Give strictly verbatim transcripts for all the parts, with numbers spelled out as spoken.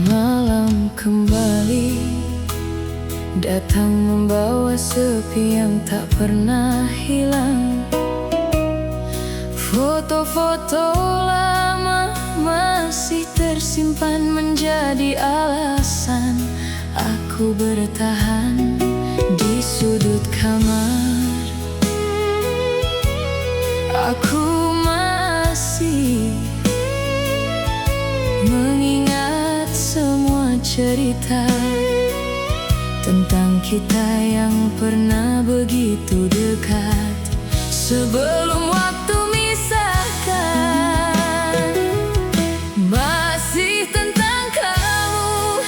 Malam kembali datang membawa sepi yang tak pernah hilang. Foto-foto lama masih tersimpan menjadi alasan aku bertahan di sudut kamar. Aku masih mengingat semua cerita tentang kita yang pernah begitu dekat. Sebelum waktu misahkan, masih tentang kamu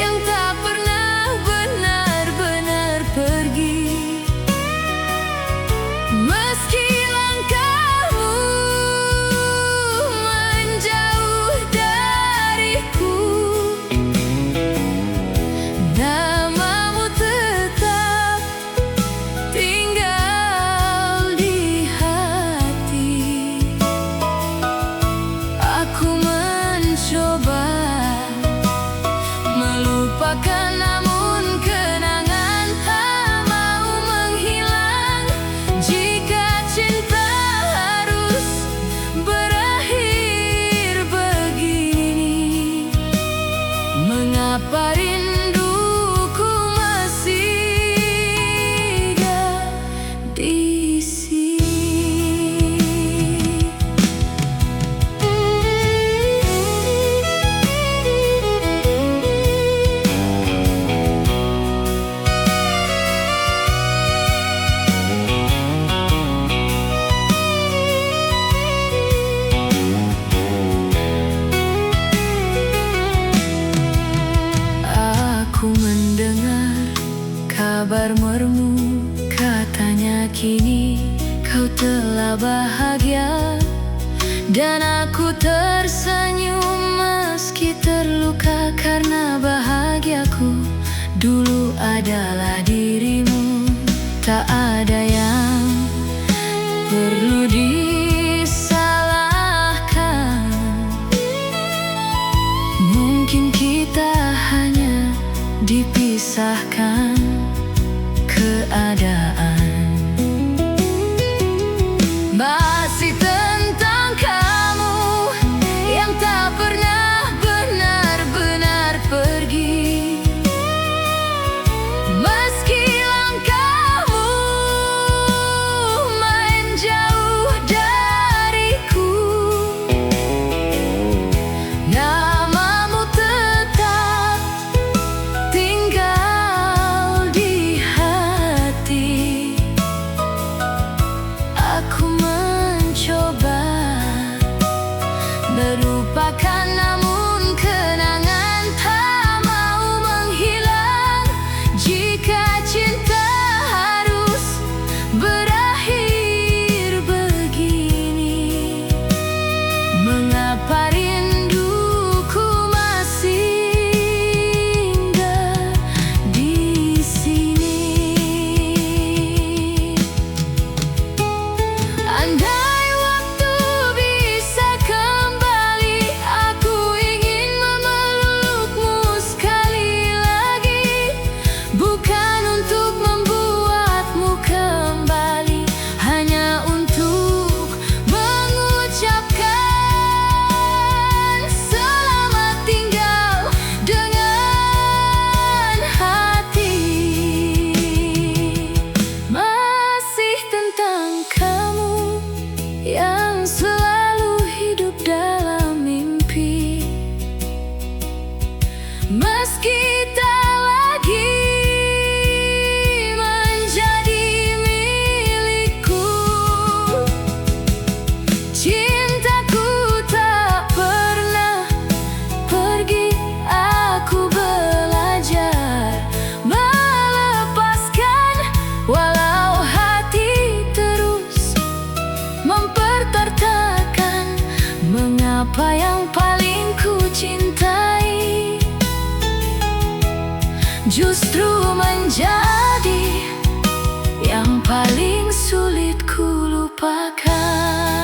yang tak pernah benar-benar pergi. Meski langkahmu menjauh dariku, namamu tetap tinggal di hati. Aku mencoba melupakan, namun kenangan tak mau menghilang. Jika cinta harus berakhir begini, mengapa rinduku masih ada di sini? Aku mendengar kabar mermu, katanya kini kau telah bahagia. Dan aku tersenyum meski terluka karena bahagiaku dulu adalah dirimu. Tak ada yang perlu disalahkan. Mungkin kita hanya dipisahkan keadaan. Masih tentang kamu yang tak pernah benar-benar pergi. Meski langkahmu menjauh sulit ku lupakan.